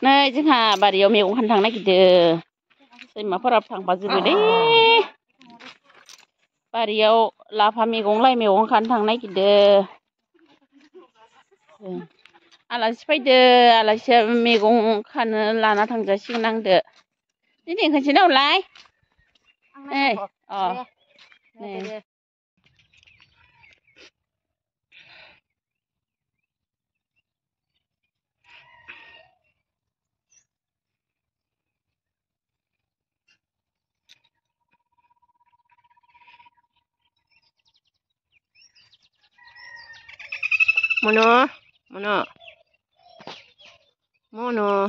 नै जोंहा बारियाव मैगं खानो थांनो नागिरदों सैमाफोरा थांफाजोबो दे बारियाव लाफा मैगं लाइ मैगं खानो थांनो नागिरदों आलासि फैदो आलासिया मैगं खानो लाना थांजासिगोन आंदो दिनै खनसे नावलाय नै Mono, mono, mono.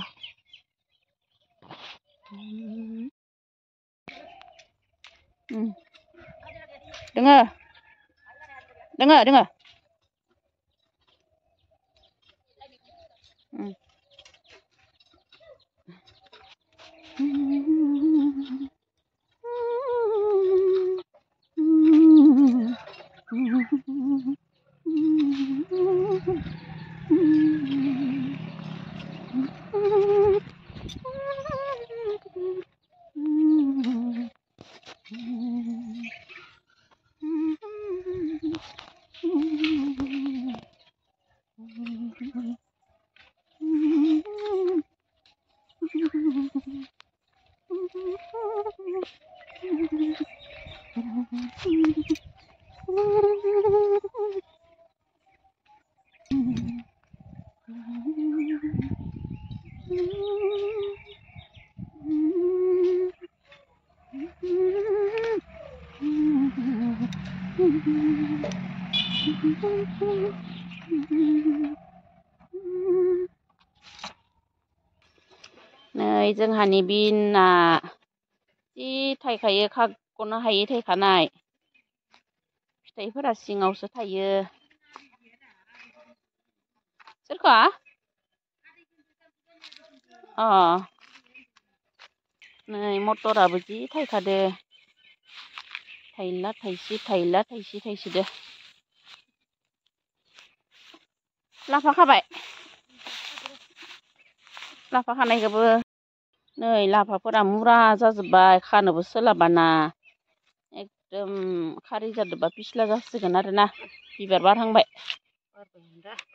Dengar, dengar, dengar. नै जोंहानि बिना जि थाइखायो खागनो हायै थाइखानाय फिथाइफोरा सिङावसो थायो सोरखौ नै मटराबो जि थाइखादो थाइला थाइसे थाइला थाइसे थाइसेदो लाफा खाबाय लाफा खानायखौबो नै लाफाफोरा मुरा जाजोब्बाय खानोबो सोलाबाना एकदम खारै जादोबा फिस्ला जासिगोन आरोना बिबार बारहांबाय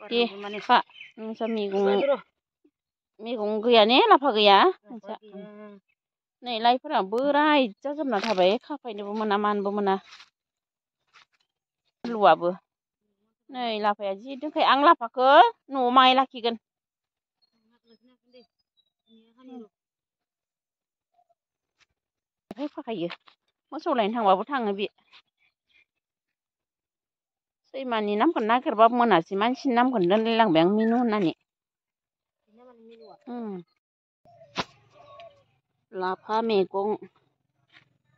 दे खा नोंसा मैगं गैया ने लाफा गैया नोंसा नै लाइफोरा बोराय जाजोबना थाबाय खाफायनोबो मोना मानोबो मोना आलुआबो नै लाफाया जि दोनखायो आं लाफाखौ न'आव माहाय लाखिगोन फैफाखायो मोसौ लायनो थांबाबो थाङो बे सैमानि नामखौनो नागिरबाबो मोनासै मानसिनि नामखौनो दोनलायलांबाय आं मिनु होननानै लाफा मैगं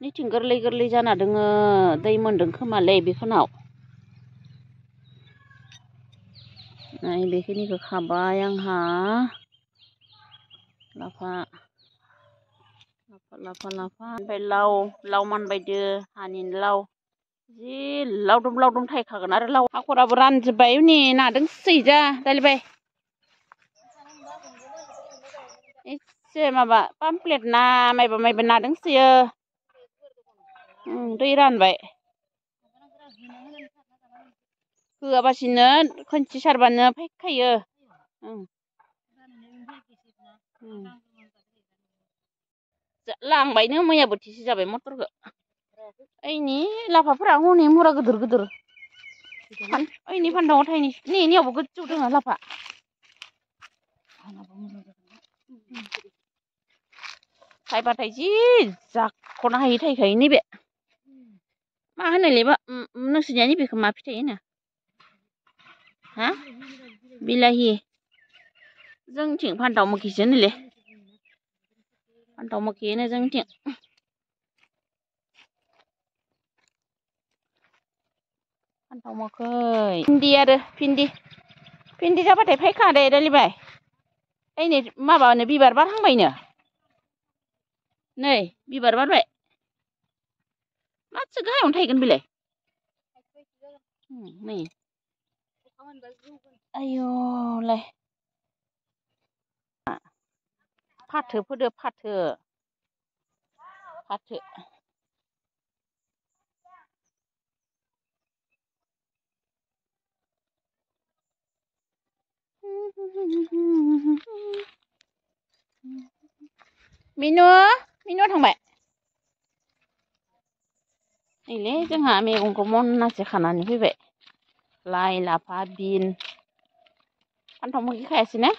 निथिं गोरलै गोरलै जाना दोङो दै मोनदों खोमालै बेखोनाव नै बेखिनिखौ खाबाय आंहा लाफा ओमफ्राय लाव मानबायदो हानिनो लाव जि लावदुम लावदुम थायखागोन आरो लाव हाखराबो रानजोब्बाय हनै नादोंसै जा दालिबाय एसे माबा पामप्लेट ना मायबा नादोंसोयो दै रानबाय होआबासिनो खनसे सारबानो फैखायो लांबायनो मैया बोथिसे जाबाय मटरखौ ओइनि लाफाफोरा हनै मुरा गिदिर गिदिर ओइनि फान्थावआव थाइनैसो नैनियावबो गोजौ दङ लाफा थाइबाथाय जि जाख'नो हायै थाइखायो नैबे मा होनोलै नोंसोरनिया नैबेखौ मा फिथाइ होनो हा बिलाहि जोंनिथिं फान्थाव मोखिसो होनोलै फान्थाव मोखि होनो जोंनिथिं फान्थाव मोखै भिन्दि जाबाथाय फायखादो दालिबाय ओइ नै माबानो बिबार बारहांबायनो नै बिबार बारबाय माथो गाहायावनो थायगोन बेलाय नै आयौलाय फाथो फोदो फाथो मिनु थांबाय नैलै जोंहा मैगंखौ मनासे खानानै फैबाय लाइ लाफा बिन फान्थाव मैखि खायासै ना